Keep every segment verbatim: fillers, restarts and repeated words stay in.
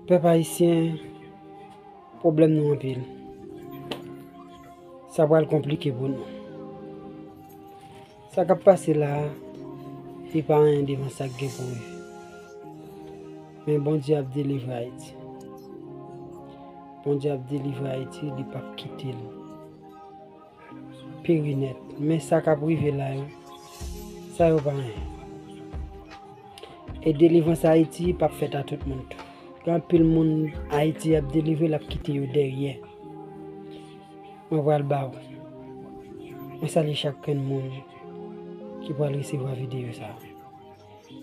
Pèp ayisyen, pwoblèm nou anpil. Sa pral konplike pou nou. Sa k ap pase la a, li pa anyen devan sa k gen pou rive. Men Bondye ap delivre Ayiti. Bondye ap delivre Ayiti, li p ap kite l peri nèt. Men sa k ap rive la yo, sa yo pa anyen. E delivrans Ayiti p ap fèt a tout moun tou. Gen anpil moun Ayiti ap delivre, l ap kite yo dèyè. Mwen pral ba w. Mwen salye chak grenn moun ki pral resevwa videyo sa a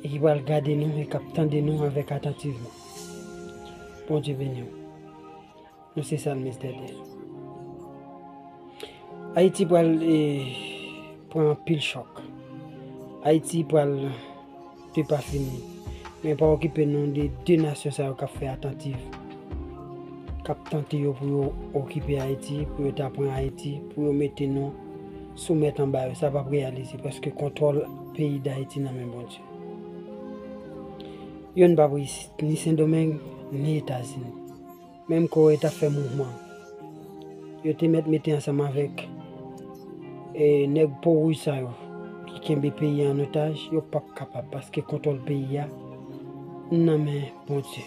e ki pral gade nou e k ap tande nou avèk atantivman. Bondye beni w. Nou se salmis dèdè. Ayiti pral, eh, pran anpil chòk. Ayiti pral depafini. Men pa okipe nou de de nasyon sa yo k ap fè atantiv, k ap tante yo pou yo okipe Ayiti, pou yo ta pran Ayiti, pou yo mete nou soumèt anba yo. Sa p ap reyalize paske kontwòl peyi Dayiti nan men Bondye. Youn p ap reyisi, ni Sendomeng, ni Etazini. Menm Kore t ap fè mouvman. Yo te mèt mete ansanm avèk, eh, nèg po wouj sa yo ki kenbe peyi a an otaj, yo p ap kapab paske kontwòl peyi a nan men Bondye.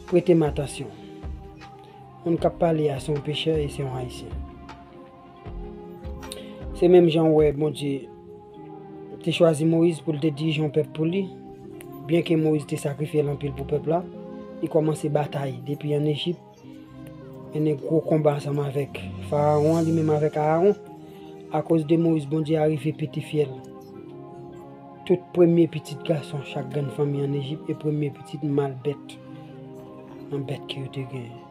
Prete m atansyon. Moun k ap pale a se yon pechè e se yon Ayisyen. Se menm jan w wè Bondye te chwazi Moyiz pou l te dirije yon pèp pou li. Byenke Moyiz te sakrifye l anpil pou pèp la, li kòmanse batay depi ann Ejip, mennen gwo konba ansanm avèk Farawon an, li menm avèk Arawon. Akoz de Moyiz, Bondye arive pete fyèl tout premye pitit gason chak grenn fanmi ann Ejip e premye pitit mal bèt nan bèt ke yo te genyen.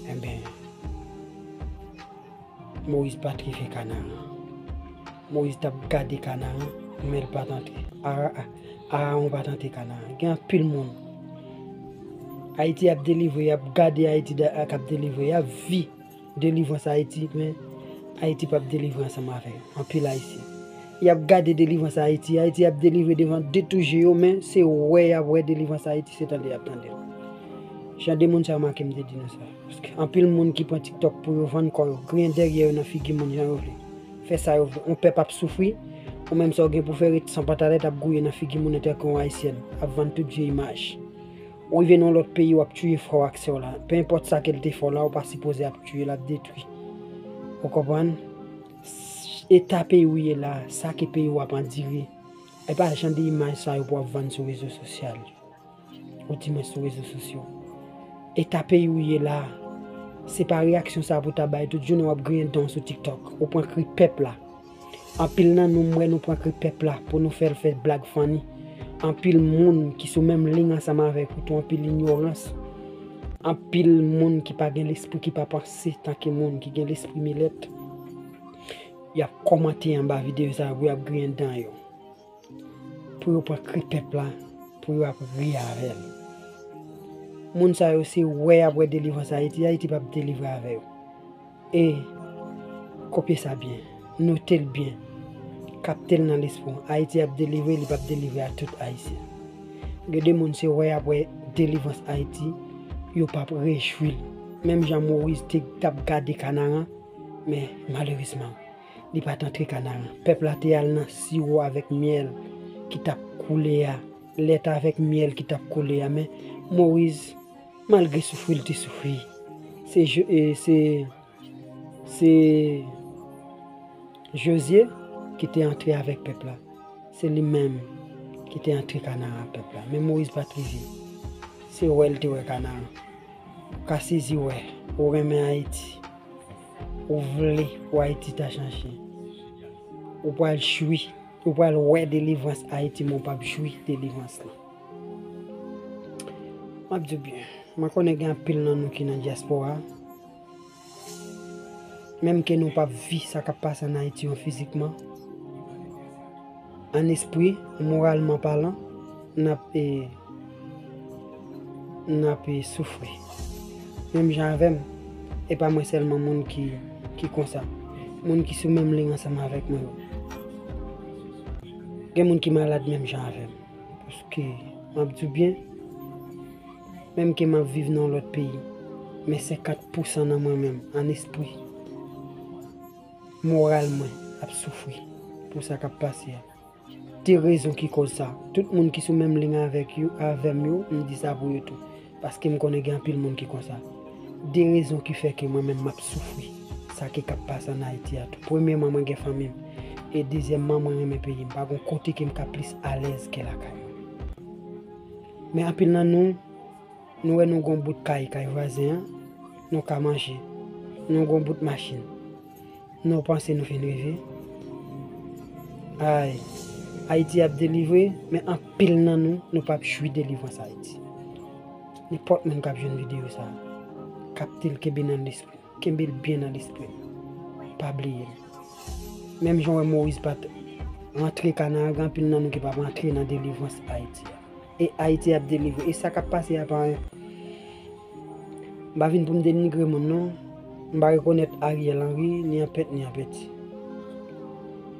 Enben, Moyiz pa t rive Kanaran. Moyiz t ap gade Kanaran, men l pa t antre. Ara-, Arawon pa t antre Kanaran. Gen anpil moun. Ayiti ap delivre, y ap gade Ayiti da-, k ap delivre, y ap vi delivrans Ayiti, men Ayiti p ap delivre ansanm avè yo. Anpil Ayisyen. Y ap gade delivrans Ayiti, Ayiti ap delivre devan de tou je yo, men se wè y ap wè delivrans Ayiti, se tande y ap tande l. Jan de moun sa yo make m te di nou sa. Paske anpil moun ki pran TikTok pou yo vann kò yo, griyen dèyè yo nan figi moun jan yo vle. Fè sa yo vle. Yon pèp ap soufri, ou menm sa w gen pou fè ret san pantalèt ap gouye nan figi moun antanke yon Ayisyèn, ap vann tout vye imaj. Ou rive nan yon lòt peyi, w ap tiye frè w ak sè w la. Pe enpòt sa ke l te fè w la, ou pa sipoze ap tiye l, ap detwi. Ou konprann? S-, eta peyi w ye la, sa ke peyi w ap andire, e pa jan de imaj sa yo pou w ap vann sou rezo sosyal yo. Ou di mwen sou rezo sosyo. Eta peyi w ye la, se pa reyaksyon sa pou w ta bay tout jounen w ap griyen dan w sou TikTok. Ou pran kri pèp la. Anpil nan nou, m wè nou pran kri pèp la pou nou fè l fè blag funny. Anpil moun ki sou menm liy ansanm avèk ou tou, anpil inyorans. Anpil moun ki pa gen lespri, ki pa panse tanke moun, ki gen lespri milèt. Y ap kòmante anba videyo sa yo pou y ap griyen dan yo. Pou yo pran kri pèp la, pou yo ap ri avè l. Moun sa yo se wè y ap wè delivrans Ayiti, Ayiti p ap delivre avè yo. E kopye sa byen, note l byen, kapte l nan lespri w. Ayiti ap delivre, li p ap delivre a tout Ayisyen. Gen de moun se wè y ap wè delivrans Ayiti, yo p ap rejwi l. Menm jan Moyiz te t ap gade Kanaran, men malerezman, li pa t antre Kanaran. Pèp la te al nan siwo avèk myèl ki t ap koule a, lèt avèk myèl ki t ap koule a, men Moyiz, malgre soufri l te soufri, se Je-, e, se, se Jozye ki te antre avèk pèp la. Se li menm ki te antre Kanaran ak pèp la. Men Moyiz pa t rive. Se wè l te wè Kanaran. Ou ka sezi wè, ou renmen Ayiti. Ou vle pou Ayiti ta chanje. Ou pral jwi, ou pral wè delivrans Ayiti, men w p ap jwi delivrans lan. M ap di w byen, mwen konnen gen anpil nan nou ki nan dyaspora. Menm ke nou p ap vi sa k ap pase ann Ayiti yo fizikman, ann espri, moralman palan, n ap, e, n ap, e, soufri. Menm jan avè m, e pa mwen sèlman moun ki, ki konsa. Moun ki sou menm liy ansanm avèk mwen yo. Gen moun ki malad menm jan avè m. Paske, m ap di w byen, Menm ke m ap viv nan yon lòt peyi, men senkant pousan nan mwen menm, an espri, moral mwen ap soufri pou sa k ap pase a. De rezon ki koz sa. Tout moun ki sou menm liy avèk yo, avè m yo, m di sa pou yo tou. Paske m konnen gen anpil moun ki konsa. De rezon ki fè ke mwen menm m ap soufri sa ki k ap pase ann Ayiti a tou. Premyèman, mwen gen fanmi m. E dezyèmman, mwen renmen peyi m. Pa gen kote ke m ka plis alèz ke lakay mwen. Men anpil nan nou, nou wè nou gon bout kay, kay vwazen an, nou ka manje. Nou gon bout machin. Nou panse nou fin rive? Ay, Ayiti ap delivre, men anpil nan nou, nou p ap jwi delivrans Ayiti. Nenpòt moun k ap jwenn videyo sa a, kapte l, kenbe nan lespri l. Kenbe l byen nan lespri l. Pa bliye l. Menm jan w wè Moyiz pa t rantre Kanaan, gen anpil nan nou ki p ap rantre nan delivrans Ayiti a. E Ayiti ap delivre. E sa k ap pase a pa anyen. M pa vin pou m denigre moun non. M pa rekonèt Ariel Henry ni anpèt ni anpèti.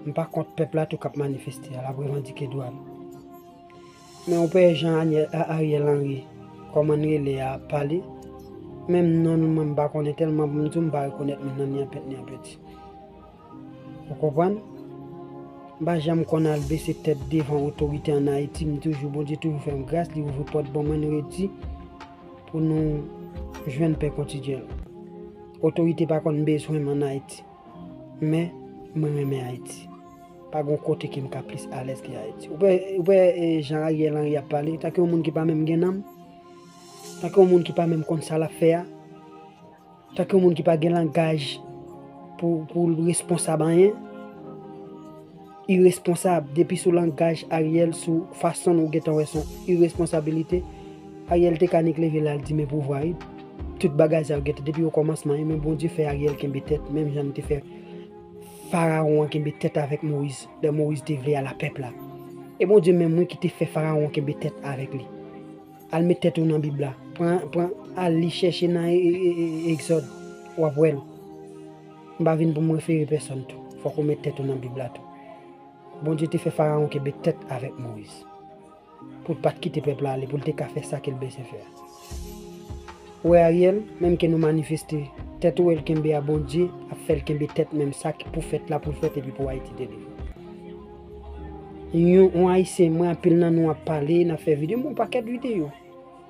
M pa kont pèp la tou k ap manifeste a, l ap revandike dwa l. Men ou pè jan Aniel, a, Ariel Henry, kòman n rele a, ap pale. Menm non l mwen m pa konnen tèlman pou m di w m pa rekonèt moun nan ni anpèt ni anpèti. Ou konprann? M pa janm konn al bese tèt devan otorite ann Ayiti, m toujou, Bondye toujou fè m gras, li ouvri pòt ban mwen, m redi pou nou jwenn pè kontidyèl. Otorite pa konn bezwen m ann Ayiti, men mwen renmen Ayiti. Pa gen kote ke m ka plis alèz ke Ayiti. Ou wè, ou wè, e, jan Ariel Henry ap pale, tankou yon moun ki pa menm gen nanm, tankou yon moun ki pa menm konn sa l ap fè a. Tankou yon moun ki pa gen langaj pou, pou l responsab anyen. Iresponsab, depi sou langaj Ariel, sou fason nou gentan wè se yon iresponsabilite. Ariel te ka nik leve la, l di men pouvwa wi. Tout bagay sa yo gentan, depi okòmansman, e men Bondye fè Ariel kenbe tèt, menm jan l te fè Farawon an kenbe tèt avèk Moyiz, lè Moyiz te vle al a pèp la. E Bondye menm wi ki te fè Farawon kenbe tèt avèk li. Al met tèt ou nan Bib la. Pran, pran, al li chèche nan e, e, e, e, Egzòd. W ap wè l. M pa vin pou m refere pèsonn tou. Fòk ou met tèt ou nan Bib la tou. Bondye te fè Farawon kenbe tèt avèk Moyiz. Pou l pa t kite pèp la ale, pou l te ka fè sa ke l bezwen fè a. Ou wè Ariel, menm ke nou manifeste, tèt ou wè l kenbe a Bondye, ap fè l kenbe tèt menm sa ki pou fèt la pou l fèt epi pou Ayiti delivre. Yon, yon Ayisyen, mwen anpil nan nou ap pale, n ap fè videyo, m wè yon pakèt videyo.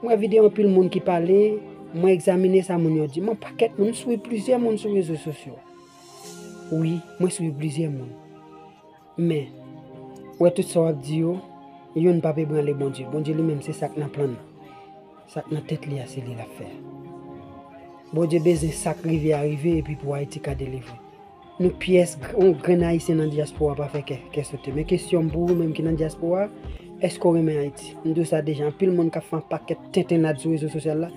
M wè videyo anpil moun ki pale, mwen egzamine sa moun yo di. M wè pakèt moun, m swiv plizyè moun sou rezo sosyo. Wi, mwen swiv plizyè moun. Men, wè tout sa w ap di yo, youn p ap ebranle Bondye. Bondye li menm se sa k nan plan l. Sa k nan tèt li a, se li l ap fè. Bondye bezwen sa k rive a rive epi pou Ayiti ka delivre. Nou pyès, gr-, yon grenn Ayisyen nan dyaspora pa fè kè, kè sote. Men kesyon m pou ou menm ki nan dyaspora, èske w renmen Ayiti? M di w sa deja, anpil moun k ap fè yon pakèt tentennad sou rezo sosyal la,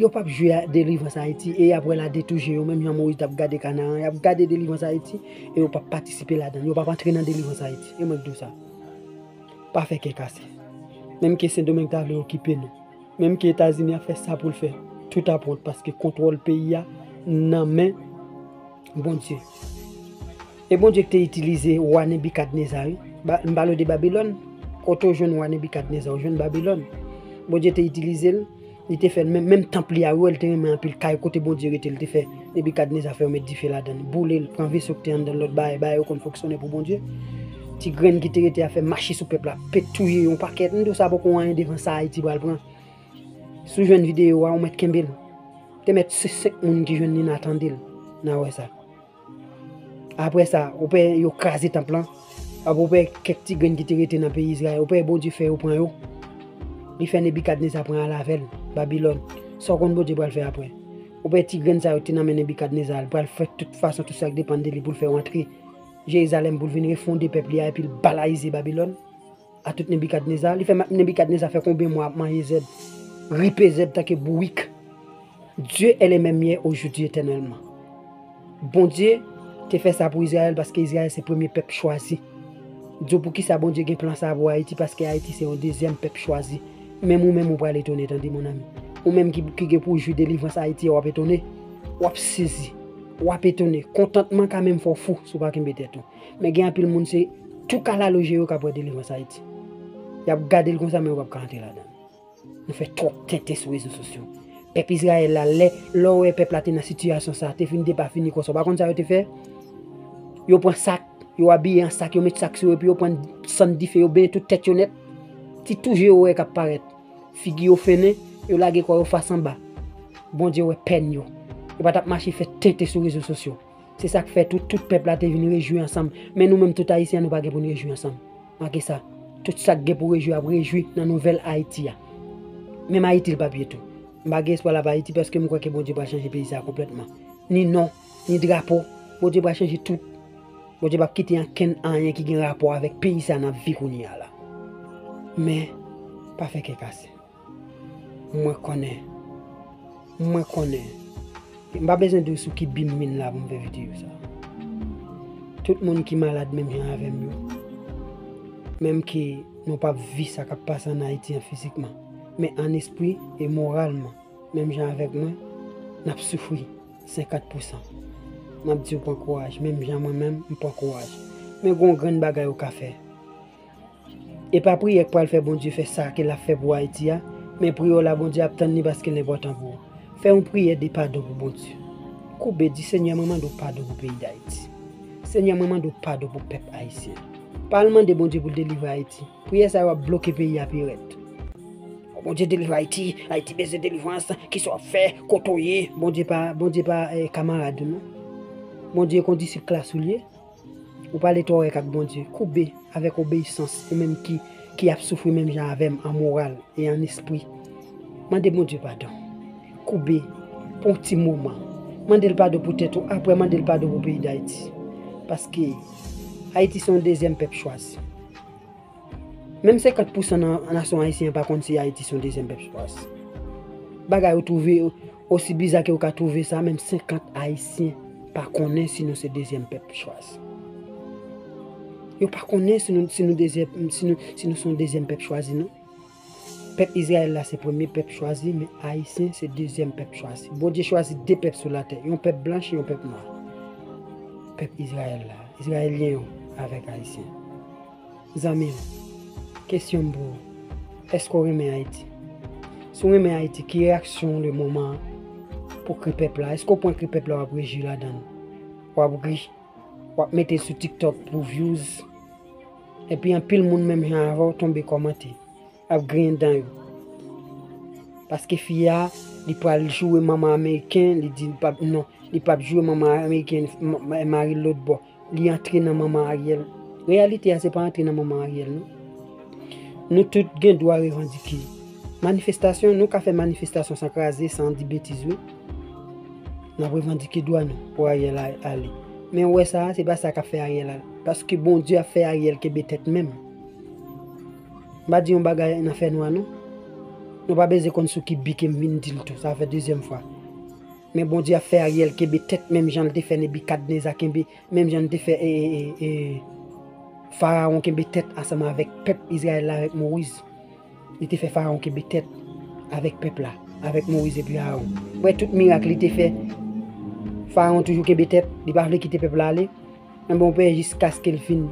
yo p ap jwe a delivrans Ayiti e y ap wè l a de tou je yo, menm jan Moyiz t ap gade Kanaran, y ap gade delivrans Ayiti e yo p ap patisipe ladan l, yo p ap antre nan delivrans Ayiti. E mwen k di w sa. Pa fè kè kase. Menm ke Sendomeng ta vle okipe nou, menm ke Etazini ap fè sa pou l fè, tout ap wont paske kontwòl peyi a nan men Bondye. E Bondye ki te itilize wa Nebikadneza, wi. Ba-, m pale w de Babilòn. Kote w jwenn wa Nebikadneza, w jwenn Babilòn. Bondye te itilize l, li te fè l menm, menm tanp li a, wi, l te renmen anpil, kay kote Bondye rete, l te fè Nebikadneza fè yo met dife ladan l, boule l, pran veso ki te anndan l, lòt bagay, bagay yo konn fonksyone pou Bondye. Ti grenn ki te rete a fè mache sou pèp la, pete touye yon pakèt. M di w sa poko anyen devan sa Ayiti pral pran. Si w jwenn videyo a, ou mèt kenbe l. Te mèt se senk moun ki jwenn li nan tande l, nan wè sa. Apre sa, ou pè yo kraze tanp lan. Apre ou pè kèk ti grenn ki te rete nan peyi Izrayèl, ou pè Bondye fè yo pran yo. Li fè Nebikadneza pran al avè l, Babilòn. Sa w konn Bondye pral fè apre? Ou pè ti grenn sa yo te nan men Nebikadneza, l pral fè tout fason, tout sa k depann de li pou l fè yo antre Jerizalèm, pou l vin refonde pèp li a, epi l balayize Babilòn. A tout Nebikadneza. Li fè ma-, Nebikadneza fè konbyen mwa ap manje zèb, ripe zèb tanke bourik. Dieu est le même hier, aujourd'hui, éternellement. Bondye te fè sa pou Izrayèl paske Izrayèl se premye pèp chwazi. Di w poukisa Bondye gen plan sa pou Ayiti, paske Ayiti se yon dezyèm pèp chwazi. Menm ou menm ou pral etone, tande, mon ami. Ou menm ki, ki gen pou w jwi delivrans Ayiti a, w ap etone. W ap sezi. W ap etone. Kontantman ka menm fè w fou si w pa kenbe tèt ou. Men gen anpil moun se tou kalalou je yo k ap wè delivrans Ayiti. Y ap gade l konsa men yo p ap ka antre ladan l. Nou fè twòp tenten sou rezo sosyo. Pèp Izrayèl la, lè, lè w wè pèp la te nan sitiyasyon sa, te fin de pa fini konsa. Ou pa konn sa yo te fè? Yo pran sak, yo abiye an sak, yo met sak sou yo, epi yo pran sann dife, yo benyen tout tèt yo nèt. Ti tou je yo wè k ap parèt. Figi yo fennen, yo lage kò yo fas anba. Bondye wè pèn yo. Yo pa t ap mache fè tenten sou rezo sosyo. Se sa k fè tout, tout pèp la te vin rejwi ansanm. Men nou menm tout Ayisyen, nou pa gen pou n rejwi ansanm. Make sa. Tout sa k gen pou rejwi ap rejwi nan nouvèl Ayiti a. Menm Ayiti l p ap ye tou. M pa gen espwa l ap Ayiti paske m kwè ke Bondye pral chanje peyi sa a konplètman. Ni non, ni drapo. Bondye pral chanje tout. Bondye p ap kite ankenn anyen ki gen rapò avèk peyi sa a n ap viv kounye a la. Men, pa fè kè kase. Mwen konnen. Mwen konnen. M pa bezwen di w sou ki bi m vin la pou m fè videyo sa. Tout moun ki malad menm jan avè m yo, menm ke nou p ap vi sa k ap pase ann Ayiti an fizikman, men ann espri e moralman, menm jan avèk mwen, n ap soufri senkant pousan. M ap di w pran kouraj, menm jan mwen menm, m pran kouraj. Men gon grenn bagay ou ka fè. E pa priyè k pral fè Bondye fè sa ke l ap fè pou Ayiti a, men priyè w la Bondye ap tann li paske l enpòtan pou ou. Fè yon priyè de padon pou Bondye. Koube, di, Senyè, mwen mande w padon pou peyi Dayiti. Senyè, mwen mande w padon pou pèp ayisyen. Pa al mande Bondye pou l delivre Ayiti. Priyè sa yo ap bloke peyi a pi rèd. O Bondye, delivre Ayiti, Ayiti bezwen delivrans, kisa w ap fè, kote w ye? Bondye pa, Bondye pa, eh, kamarad ou non. Bondye kondisip klas ou l ye. Ou pale twò rèk ak Bondye, koube avèk obeyisans, ou menm ki, ki ap soufri menm jan avè m an moral e an espri. Mande Bondye padon. Koube, pran yon ti moman. Mande l padon pou tèt ou, apre mande l padon pou peyi Dayiti. Paske Ayiti se yon dezyèm pèp chwazi. Menm senkant pousan nan nasyon ayisyen an pa konn si Ayiti se yon dezyèm pèp chwazi. Bagay ou twouve osi biza ke ou ka twouve sa, menm senkant ayisyen pa konnen si nou se dezyèm pèp chwazi. Yo pa konnen si nou, si nou dezyèm, si nou, si nou se yon dezyèm pèp chwazi, non. Pèp Izrayèl la se premye pèp chwazi, men ayisyen se dezyèm pèp chwazi. Bondye chwazi de pèp sou latè, yon pèp blanch e yon pèp nwa. Pèp Izrayèl la, Izrayelyen yo avèk Ayisyen. Zanmi m, kesyon m pou ou, èske w renmen Ayiti? Si w renmen Ayiti, ki reyaksyon w le moman pou kri pèp la? Èske w pran kri pèp la w ap rejwi ladan l? W ap ri, w ap mete l sou TikTok pou views. Epi anpil moun menm jan avè w tonbe kòmante, ap griyen dan yo. Paske fi a, li pral joure manman ameriken, li di li p ap, non, li p ap joure manman ameriken, m-, m-, mari l lòtbò. Li antre nan manman Ariel. Reyalite a, se pa antre nan manman Ariel, non. Nou tout gen dwa revandike. Manifestasyon, nou ka fè manifestasyon san kraze, san di betiz, wi. N ap revandike dwa nou pou Ariel a-, ale. Men ou wè sa, se pa sa k ap fè Ariel ale. Paske Bondye ap fè Ariel kenbe tèt menm. M pa di yon bagay nan fènwa, non. Nou pa bezwen konn sou ki bi ke m vin di l tou. Sa fè dezyèm fwa. Men Bondye ap fè Ariel kenbe tèt menm jan l te fè Nebikadneza kenbe, menm jan l te fè, e, e, e, e, Farawon kenbe tèt ansanm avèk pèp Izrayèl la avèk Moyiz. Li te fè Farawon kenbe tèt avèk pèp la, avèk Moyiz epi Arawon. Ou wè tout mirak li te fè, Farawon toujou kenbe tèt, li pa vle kite pèp la ale. Enben, ou pè jiskaske l fin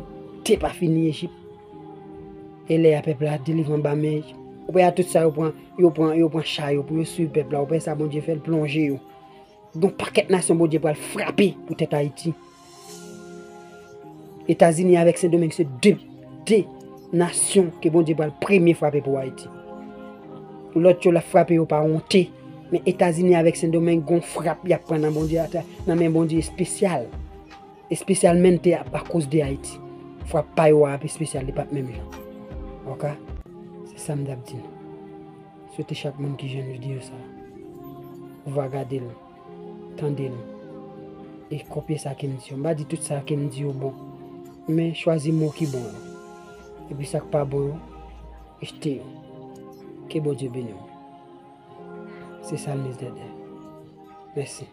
te pa fini Ejip. E lè a pèp la delivre anba men, ou pè a tout sa yo pran, yo pran, yo pran cha yo pou yo swiv pèp la. Ou pè sa Bondye fè l plonje yo. Gon pakèt nasyon Bondye pral frape poutèt Ayiti. Etazini avèk Sendomeng se de, de nasyon ke Bondye pral premye frape pou Ayiti. Lòt yo l ap frape yo pa wonte. Men Etazini avèk Sendomeng gon frap y ap pran nan Bondye ata, nan men Bondye espesyal. Espesyalmente akoz de Ayiti. Frap pa yo a ap espesyal, li p ap menm jan. Oke? Se sa m t ap di nou. Swete chak moun ki jwenn videyo sa a, ou va gade l, tande l, e kopye sa ke m di yo. M pa di tout sa ke m di yo bon, men chwazi mo ki bon yo. Epi sa k pa bon yo, rejte yo. Ke Bondye beni w. Se Salmis Dèdè. Mèsi.